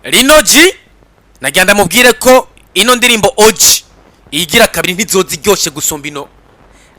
Lino G nagira ndamubwire ko ino ndirimbo OG igira kabiri ntizoza iryoshe gusumba ino.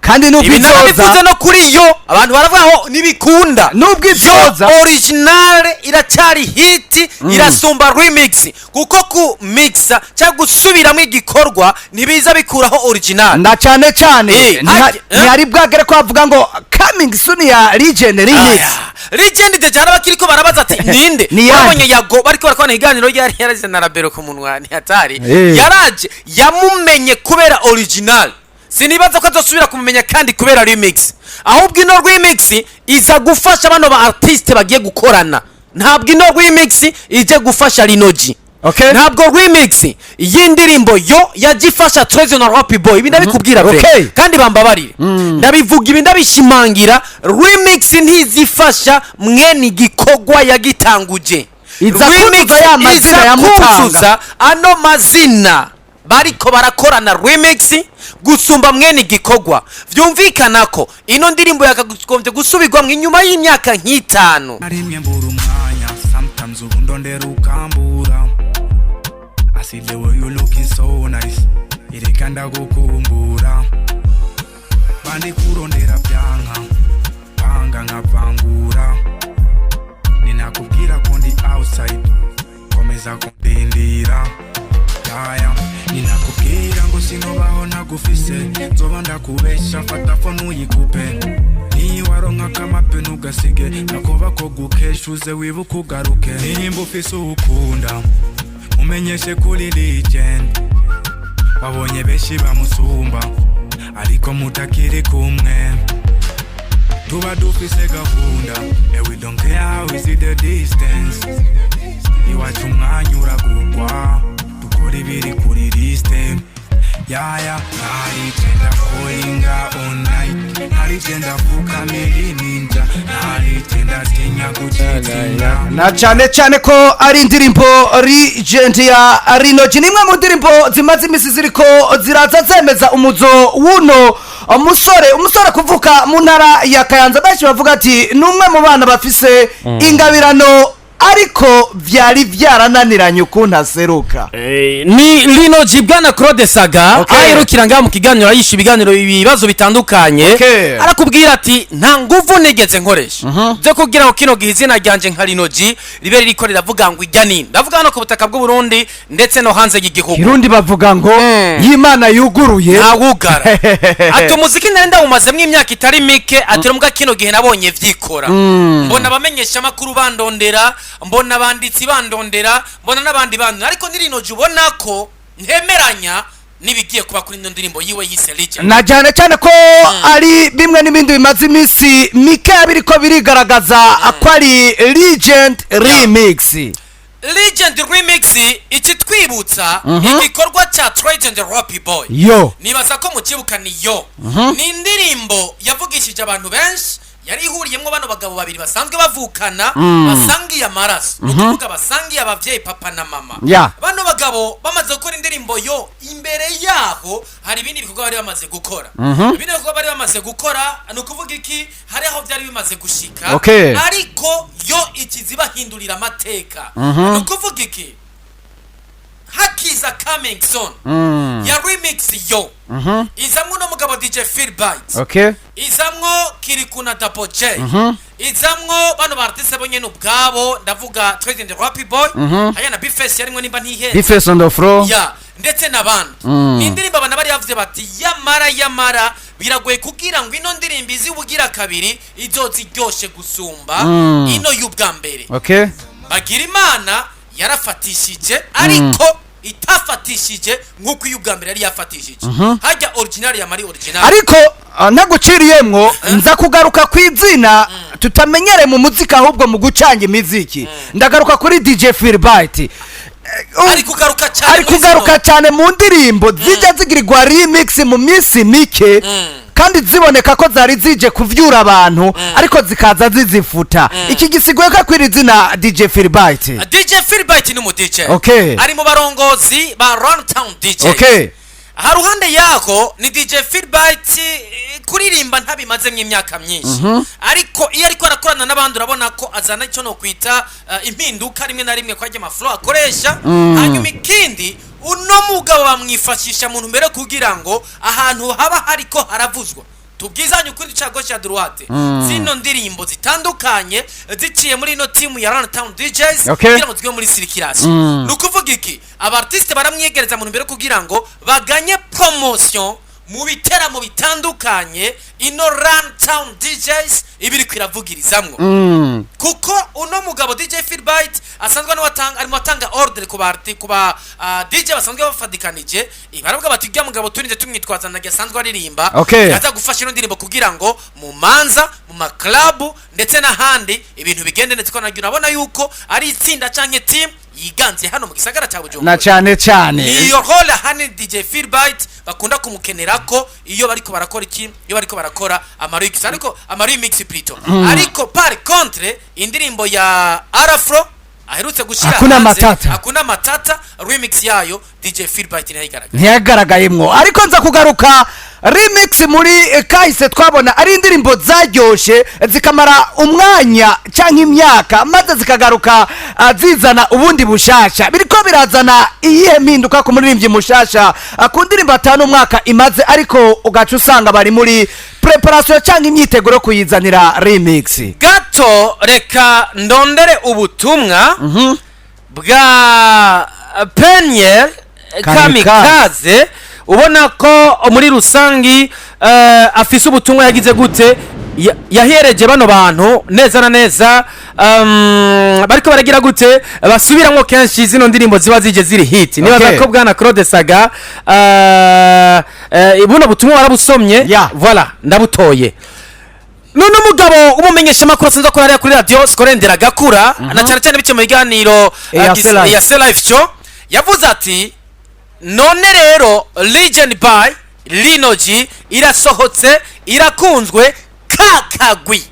Kandi nubwo Ibi narabivuze izoza no kuri yo, abantu baravuga ngo ntibikunda. Nubwo izoza Original iracyari hit, irasumba remix, kuko ku mixa cyangwa gusubiramo igikorwa ntibiza bikuraho original. Na cyane cyane Eh? ntihari bwagere ko bavuga ngo coming soon ya Legend remix. Aya, Legend déjà hari abakiriko barabaza ati ninde? Ni yande? Wabonye Yago bariko barakora ikiganiro yari yaraze na Rabero ku munwa, ni hatari. Yaraje yamumenye kubera original, sinibaza ko azosubira kumumenya kandi kubera remix. Ahubwo ino remix iza gufasha bano ba artiste bagiye gukorana, ntabwo ino remix ije gufasha Lino G. Ntabwo remix y'indirimbo yo yajya ifasha Trezo na Happy Boy. Ibi ndabikubwira pe. Kandi bambabarire, ndabivuga ibi ndabishimangira, remix ntizifasha mwene igikorwa yagitanguje. Iza Remix kuzuza ya mazina iza ya Mutanga. kuzuza ano mazina bariko barakorana remix gusumba mwene igikorwa. Vyumvikana ko ino ndirimbo yakagombye gusubirwamwo inyuma y'imyaka nk'itanu. Rimwe mbura umwanya, sometimes ubu ndondera ukambura. I see the way you looking so nice, ireka ndagukumbura. Bandi kurondera byanka panga nkavangura, ninakubwira ko ndi outside, komeza kundindira yaya. Ninakubwira ngo sinobaho ntagufise, nzoba ndakubesha. Fata phone uyikupe, niyo waronka akamape ntugasige nakoba ko gukesha, uze wibuke ugaruke. Nimba ufise uwukunda, umenyeshe kuri Legend wabonye benshi bamusumba ariko mutakiri kumwe. Tuba dufise gahunda and we don't care how is it the distance. Iwacu umwanya uragurwa, dukora ibiri kuri liste yaya. Ntarigenda koringa all night, ntarigenda fukamira ninja, ntarigenda tinya gucitinga. Na cyane cyane ko ari indirimbo Legend ya Lino G, ni imwe mu ndirimbo zimaze iminsi ziriko ziraza zemeza umuzo w'uno umusore, umusore kuvuka mu ntara ya Kayanza. Benshi bavuga ati ni umwe mu bana bafise ingabirano, ariko byari byarananiranye ukuntu aseruka. Ni Lino G, bwana Claude Saga. Aherukira ngaha mu kiganiro, yisha ibiganiro, ibibazo bitandukanye. Arakubwira ati nta nguvu nigeze nkoresha byo kugira ngo kino gihe izina ryanje nka Lino G ribe ririko riravuga ngo ijya nini, ndavuga hano ku butaka bw'u Burundi ndetse no hanze y'igihugu. Kirundi bavuga ngo y'Imana yuguruye Ntawugara. Ati umuziki nari ndawumazemo imyaka itari mike, ati mbwa kino gihe nabonye vyikora, mbona abamenyesha amakuru bandondera, mbona abanditsi bandondera, mbona n'abandi bandondera, ariko ni Lino G ubona ko ntemeranya n'ibigiye kuba kuri ino ndirimbo yiwe yise Legend. Na cyane cyane ko ari bimwe n'ibindi bimaze iminsi mikeya biriko birigaragaza ko ari Legend remix. Legend remix ikitwibutsa igikorwa cya Legend Happy Boy. Yo. Nibaza ko mukibuka, ni yo, ni indirimbo yavugishije abantu benshi, yari ihuriyemo bano bagabo babiri basanzwe bavukana, basangiye amaraso, ni ukuvuga basangiye ababyeyi, papa na mama. Bano bagabo bamaze gukora indirimbo yo, imbere yaho hari ibindi bikorwa bari bamaze gukora. Ibindi bikorwa bari bamaze gukora, ni ukuvuga iki, hari aho byari bimaze gushika. Ariko yo ikiza ibahindurira amateka. Ni ukuvuga iki, hakiza coming soon ya remix yo, izamwo uno mugabo DJ Philbyte, izamwo Kiriku na Double J, izamwo bano ba artiste bo nyene ubwabo, ndavuga President Happy Boy haya na Bface yarimwo nimba ntihenze. Bface on the floor. Ya, ndetse n'abandi. Ni indirimbo abantu bari bavuze bati yamara yamara biragoye kugira ngo ino ndirimbo izi ubugira kabiri izoza iryoshe gusumba ino y'ubwa mbere. Bagira Imana yarafatishije, ariko itafatishije nk'uko iyo ubwa mbere yari yafatishije. Hajya original yamari original. Ariko ntaguciriyemwo, nza kugaruka ku izina tutamenyere mu muziki, ahubwo mu gucanga imiziki. Ndagaruka kuri DJ Philbyte. Ari kugaruka cyane ari muri kugaruka zino. cyane mu ndirimbo zijya zigirirwa remix mu minsi mike, kandi ziboneka ko zari zije kuvyura abantu, ariko zikaza zizifuta. Iki gisigoye ko kwiri izina DJ Philbyte. DJ Philbyte ni umu DJ. Ari mu barongozi ba Runtown DJ. Aha ruhande yaho ni DJ Philbyte, kuririmba ntabimazemo imyaka myinshi, ariko iyo ariko arakorana n'abandi urabona ko azana icyo no kwita impinduka rimwe na rimwe kwajya amaflow akoresha. Hanyuma ikindi, uno mugabo bamwifashisha mu ntumbero yo kugira ngo ahantu haba hariko haravuzwa, tubwizanye ukuri, duca gauche ya droite, zino ndirimbo zitandukanye ziciye muri ino timu ya Runtown DJs kugira ngo zigwe muri circulation. Ni ukuvuga iki? Aba artiste baramwiyegereza mu ntumbero yo kugira ngo baganye promotion mu biteramo bitandukanye ino Runtown DJs iba iriko iravugirizamwo, kuko uno mugabo DJ Philbyte asanzwe ari mu batanga ordre ku ba DJ basanzwe bafadikanije. Baravuga bati: "Ujya mugabo turinze tumwitwaza ntabwo asanzwe aririmba, aza gufasha ino ndirimbo kugira ngo mu manza, mu maklabu ndetse n'ahandi ibintu bigende neza", ko naryo urabona yuko ari itsinda canke team yiganze hano mu gisagara cya Bujumbura. Na cyane cyane. Iyo role ahanini DJ Philbyte bakunda kumukenera ko iyo bariko barakora iki, iyo bariko barakora ama remix, ariko ama remix plutôt. Ariko par contre indirimbo ya Arafro aherutse gushira Hakuna hanze, Matata. Hakuna Matata, remix yayo DJ Philbyte ntiyayigaragaye. Ntiyagaragayemwo, ariko nza kugaruka remix muri kahise twabona ari indirimbo zaryoshe zikamara umwanya cyangwa imyaka, maze zikagaruka zizana ubundi bushasha. Biriko birazana iyihe mpinduka ku muririmbyi mushasha ku ndirimbo atanu umwaka imaze, ariko ugaca usanga bari muri préparation cyangwa imyiteguro yo kuyizanira remix? Gato, reka ndondere ubutumwa bwa Peniel Kamikaze. Kamikaze. Ubona ko muri rusangi afise ubutumwa yagize gute, yahereje bano bantu neza na neza, bariko baragira gute, basubiramwo kenshi zino ndirimbo ziba zije ziri hit. Nibaza ko bwana Claude Saga buno butumwa warabusomye. Voilà, ndabutoye. None umugabo w'umumenyeshamakuru asanzwe akora hariya kuri radio Skorendera Gakura, na cyane cyane biciye mu biganiro Eace Live. ya Live Show, yavuze ati: "None rero Legend by Lino G irasohotse, irakunzwe, kakagwi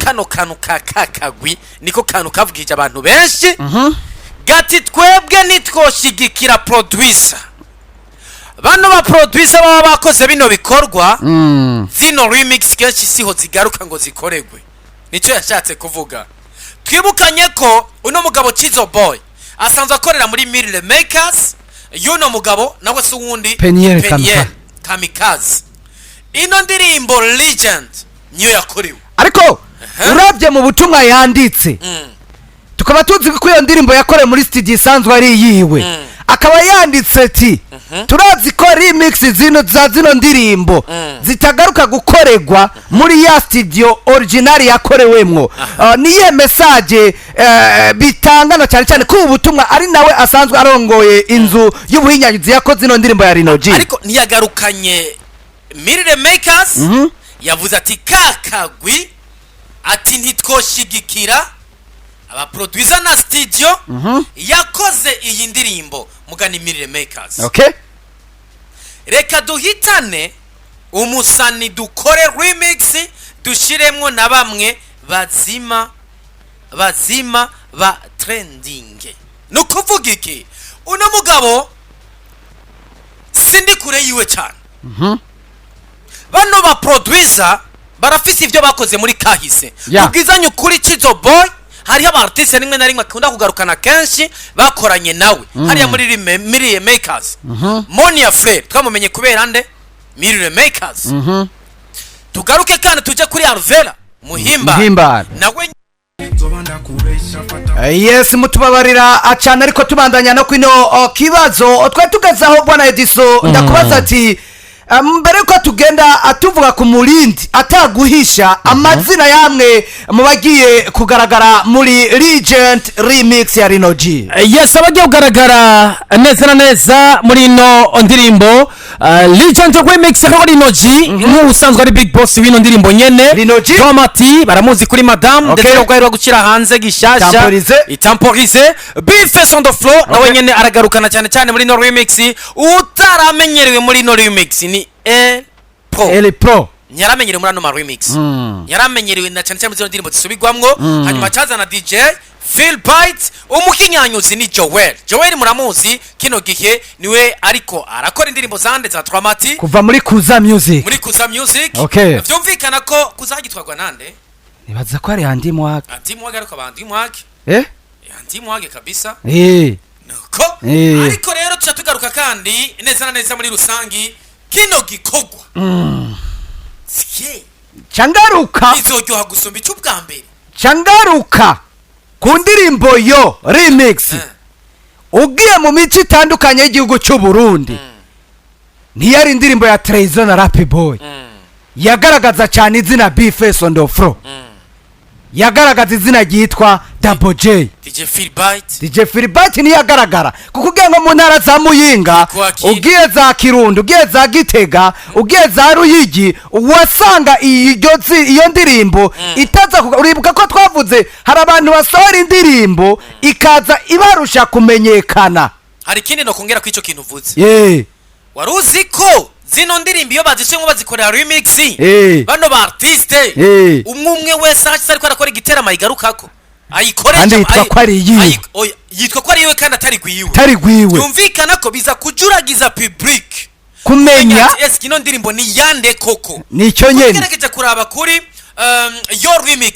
kano kantu ka kakagwi niko kantu kavugije abantu benshi." Gati: "Twebwe nitwoshigikira producer, bano ba producer baba bakoze bino bikorwa, zino remix kenshi siho zigaruka ngo zikoregwe." Nicyo yashatse kuvuga. Twibukanye ko uno mugabo Chizo Boy asanzwe akorera muri Mirror Makers y'uno mugabo nawe si uwundi, Peniel. Peniel Kamikaze. Ino ndirimbo Legend niyo yakorewe. Ariko urabye mu butumwa yanditse, tukaba tuzi ko iyo ndirimbo yakorewe muri studio isanzwe ari iyiwe, akaba yanditse ati: "Turazi ko remix zino za zino ndirimbo zitagaruka gukorerwa muri ya studio original yakorewemwo." Niye message bitangana cyane cyane ko ubu butumwa ari nawe asanzwe arongoye inzu y'ubuhinyanyuzi yakoze ino ndirimbo ya Lino G. Ariko ntiyagarukanye Mirror Makers. Yavuze ati kakagwi, ati ntitwoshigikira abaproducer na studio yakoze iyi ndirimbo mugani Mirror Makers. Reka duhitane umusani dukore remix, dushiremwo na bamwe bazima bazima ba trending. Ni ukuvuga iki? Uno mugabo sindi kure yiwe cyane. Bano ba producer barafise ibyo bakoze muri kahise. Tubwizanye ukuri, Chizo Boy hariho aba artiste rimwe na rimwe akunda kugarukana kenshi bakoranye nawe hariya muri Mirror Makers. Monia Fleur twamumenye kubera nde? Mirror Makers. Tugaruke kandi tujye kuri Alvera Muhimba. Muhimbara. Nawe. Nzoba ndakubesha, fata. Yes, mutubabarira acana, ariko tubandanya no kwino kibazo twari tugezeho. Bwana Ediso, ndakubaza ati mbere yuko tugenda tuvuga ku murindi ataguhisha amazina yamwe mu bagiye kugaragara muri Legend remix ya Lino G. Yes, abagiye kugaragara neza na neza muri ino ndirimbo Legend remix ya Lino G, nk'ubusanzwe ari big boss w'ino ndirimbo nyene. Lino G. Dramati baramuzi kuri Madame, ndetse no guherwa gushyira hanze gishasha. Itampolize. Itampolize. Bface on the floor nawe nyene aragarukana cyane cyane muri ino remix. Utaramenyerewe muri ino remix ni El Pro. El Pro. Ntiyaramenyerewe muri ano ma remix, yaramenyerewe na cyane cyane muri zino ndirimbo zisubirwamwo. Hanyuma cazana DJ Philbyte. Umukinyanyuzi ni Joel. Joel muramuzi, kino gihe niwe ariko arakora indirimbo zande za Dramati. Kuva muri Kuza Music. Muri Kuza Music. Vyumvikana ko kuzagitwarwa nande? Nibaza ko ari Andi Mwaka. Andi Mwage, ariko abandi Mwage. Andi Mwage kabisa. Nuko ariko rero tuca tugaruka kandi neza na neza muri rusangi kino gikorwa Sike Cangaruka. Izoryoha gusumba ic'ubwa mbere. Cangaruka ku ndirimbo yo remix. Ugiye mu mico itandukanye y'igihugu cy'u Burundi, ntiyari indirimbo ya Trezor na Rapi Boy yagaragaza cyane izina B-Face on the floor, yagaragaza izina ryitwa Double J. DJ Philbyte. DJ Philbert ntiyagaragara kuko ugiye nko mu ntara za Muyinga, ugiye za Kirundo, ugiye za Gitega, ugiye za Ruyigi, wasanga iyo ndirimbo itaza uribuka ko twavuze hari abantu basohora indirimbo ikaza ibarusha kumenyekana. Hari ikindi nokongera ko ico kintu uvuze. Wari uzi ko zino ndirimbo iyo bazisuyemo bazikorera remix, bano ba artiste, umwe umwe wese aho ariko arakora igiteramo ayigarukako ayikoresha? Kandi yitwa ko ari iyiwe. Oya, yitwa ko ari iyiwe kandi atari gwiwe. Tari gwiwe. Byumvikana ko biza kujuragiza public kumenya ati ese ino ndirimbo ni yande koko? Nicyo nyene. Ugerageje kuraba kuri yo remix,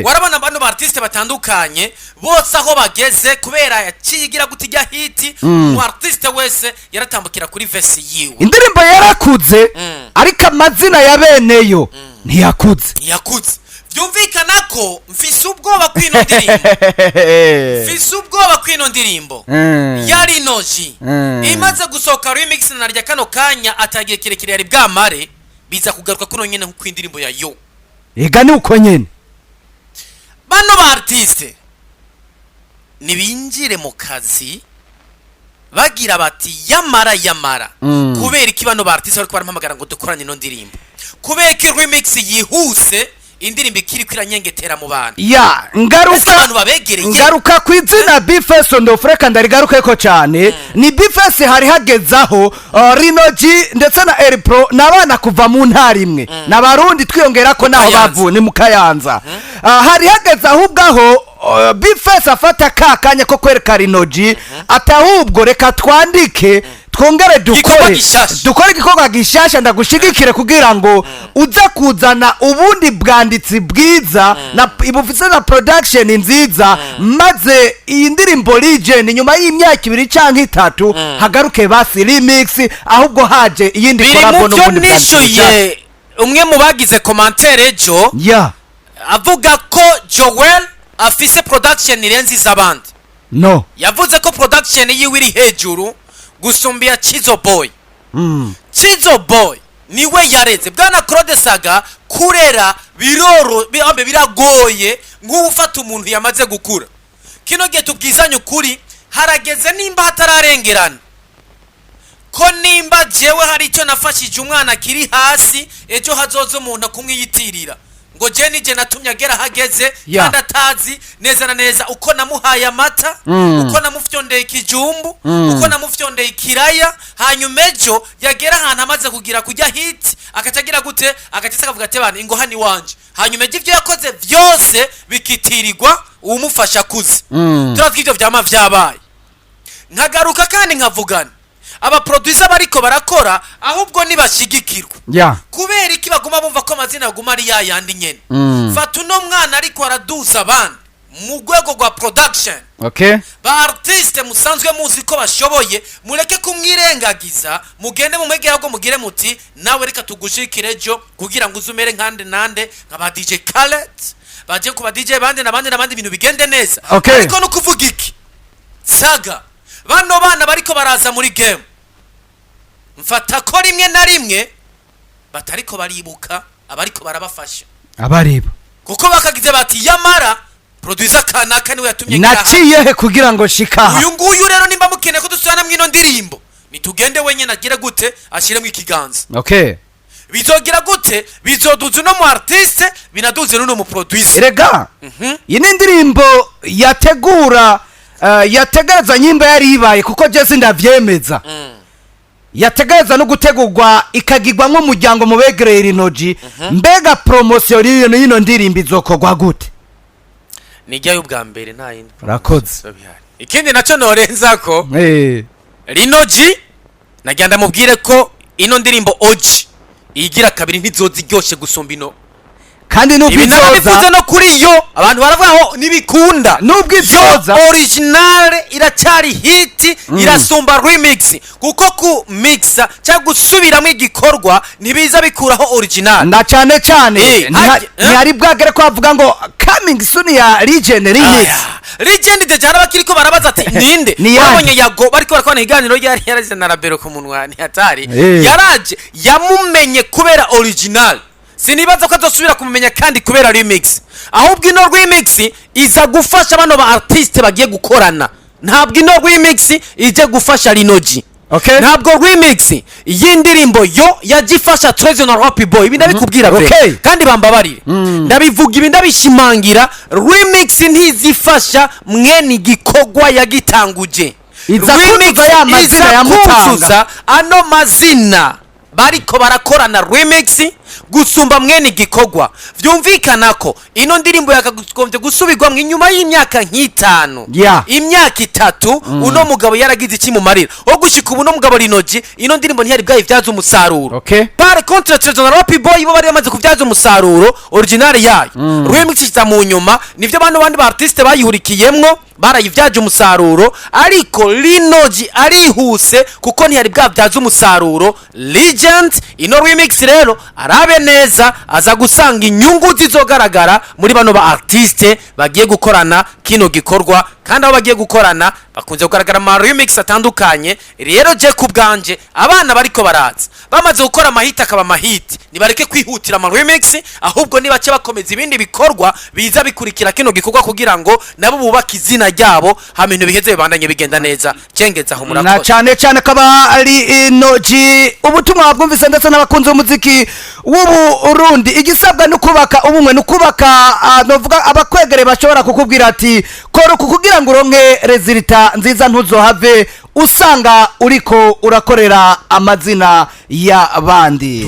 warabona bano ba artiste batandukanye bose aho bageze kubera yaciye gute ijya hit, umu artiste wese yaratambukira kuri verse yiwe. Indirimbo yarakuze, ariko amazina ya beneyo ntiyakuze. Ntiyakuze. Byumvikana ko mfise ubwoba kw'ino ndirimbo, mfise ubwoba kw'ino ndirimbo ya Rinoji imaze gusohoka remix narya kano kanya atagiye kirekire yari bwamare, biza kugaruka kuno nyene nko kw'indirimbo ya yo. Ega ni uko nyene. Bano ba artiste nibinjire mu kazi bagira bati yamara yamara, kubera iki bano ba artiste bariko barampamagara ngo dukorane ino ndirimbo? Kubera iki remix yihuse, indirimbo ikiri kwiranyengetera mu bantu? Ya. Ese Ngaruka abantu babegereye? Ngaruka ku izina B-Face on the floor, ndarigarukeko cyane. Ni B-Face hari hagezaho Rinoji ndetse na Elpro ni abana kuva mu ntara imwe, ni Abarundi, twiyongera ko naho Kayanza. bavuye ni mu Kayanza. Hari hageze ahubwo aho B-Face afata ka kanya ko kwereka Rinoji ati ahubwo reka twandike, twongere Igikorwa dukore gishasha. Dukore igikorwa gishasha, ndagushigikire kugira ngo uze kuzana ubundi bwanditsi bwiza na bufise na production nziza, maze iyi ndirimbo Legend nyuma y'imyaka 2 canke 3 hagaruke basi remix, ahubwo haje iyindi Biri mu collabo byo n'ubundi bwanditsi bushasha. nishuye umwe mu bagize commentaire ejo avuga ko Joel afise production irenze iz'abandi. No. Yavuze ko production yiwe iri hejuru gusumba iya Chizo Boy. Chizo Boy niwe yareze bwana Claude Saga. Kurera biroro ambe biragoye nk'ufata umuntu yamaze gukura. Kino gihe tubwizanye ukuri, harageze nimba hatararengerana ko nimba jewe hari icyo nafashije umwana akiri hasi, ejo hazoza umuntu akumwiyitirira ngo je nije natumye agera ahageze, kandi atazi neza na neza uko namuhaye amata, uko namufyondeye ikijumbu, uko namufyondeye ikiraya. Hanyuma ejo yagera ahantu amaze kugira kujya hit, agaca agira gute? Agaca akavuga ati bana ingo hano iwanje. Hanyuma ejo ibyo yakoze byose bikitirirwa uwumufasha akuze. Turazi ko ibyo vyama vyabaye. Nkagaruka kandi nkavugana abaproducer bariko barakora, ahubwo nibashigikirwa. Kubera iki baguma bumva ko amazina aguma ari ya yandi nyene? Fata uno mwana ariko araduza abandi mu rwego rwa production. Ba artiste musanzwe muzi ko bashoboye, mureke kumwirengagiza, mugende mumwegere, ahubwo mugire muti nawe reka tugushikire ejo kugira ngo uze umere nkande nande nka ba DJ Khaled, baje ku ba DJ bande na bande n'abandi, ibintu bigende neza. Ariko no kuvuga iki saga, bano bana bariko baraza muri game, mfata ko rimwe na rimwe batariko baribuka abariko barabafasha. Abareba. Kuko bakagize bati yamara producer kanaka niwe yatumye ngera aha. Naciye he kugira ngo shikaha? Uyu nguyu rero nimba mukeneye ko dusubirana mw'ino ndirimbo, nitugende wenyine agire gute, ashyiremo ikiganza. Bizogira gute? Bizoduza uno mu artiste, binaduze n'uno mu producer. Erega iyi ni indirimbo yategura yategereza nyimba yari ibaye, kuko jesi ndavyemeza, yategereza no gutegurwa ikagirwa nk'umuryango mu begereye Rinoji. Mbega promotion y'ino ndirimbo izokorwa gute? Nijya y'ubwa mbere, nta yindi. Urakoze. Bihari. Ikindi naco norenzako, Lino G nagira ndamubwire ko ino ndirimbo OG igira kabiri ntizoza iryoshe gusumba ino. Kandi nubwo Ibi narabivuze izoza no kuri yo, abantu baravuga ngo ntibikunda. Nubwo izoza Original iracyari hit, irasumba remix, kuko ku mixa cyangwa gusubiramo igikorwa ntibiza bikuraho original. Na cyane cyane ntihari bwagere ko bavuga ngo coming soon ya Legend remix. Aya, Legend deja n'abakiriko barabaza ati ninde? Ni yande? Babonye Yago bariko barakora ikiganiro yari yaraze na Rabero ku munwa, ni hatari. Yaraje yamumenye kubera original, sinibaza ko azosubira kumumenya kandi kubera remix. Ahubwo ino remix iza gufasha bano ba artiste bagiye gukorana, ntabwo ino remix ije gufasha Lino G. Ntabwo remix y'indirimbo yo yajya ifasha Trezo na Happy Boy, ibi ndabikubwira pe. Kandi bambabarire, ndabivuga ibi ndabishimangira, remix ntizifasha mwene igikorwa yagitanguje. Iza Remix kuzuza ya mazina iza ya Mutanga. kuzuza ano mazina bariko barakorana remix gusumba mwene igikorwa. Vyumvikana ko ino ndirimbo yakagombye gusubirwamwo inyuma y'imyaka nk'itanu, imyaka 3, uno mugabo yaragize ikimumarira wo gushika ubu. Uno mugabo Lino G ino ndirimbo ntiyari bwayibyaza umusaruro. Par contre, Trezo na Happy Boy bo bari bamaze kubyaza umusaruro original yayo, remix iza mu nyuma. Nivyo, bano bandi ba artiste bayihurikiyemwo barayibyaje umusaruro, ariko Lino G arihuse kuko ntiyari bwabyaza umusaruro Legend. Ino remix rero arabe neza, aza gusanga inyungu zizogaragara muri bano ba artiste bagiye gukorana kino gikorwa, kandi aho bagiye gukorana bakunze kugaragara ama remix atandukanye. Rero je ku bwanje, abana bariko baraza bamaze gukora amahiti akaba amahiti, nibareke kwihutira ama remix, ahubwo nibace bakomeza ibindi bikorwa biza bikurikira kino gikorwa kugira ngo nabo bubake izina ryabo, hama ibintu biheze bibandanye bigenda neza. Cengeza aho. Na Murakoze. cyane cyane akaba ari inoji ubutumwa bwumvise ndetse n'abakunzi b'umuziki w'Uburundi. Igisabwa ni ukubaka ubumwe, ni ukubaka novuga abakwegereye bashobora kukubwira ati kora uku kugira ngo uronke résultat nziza, ntuzohave usanga uriko urakorera amazina y'abandi.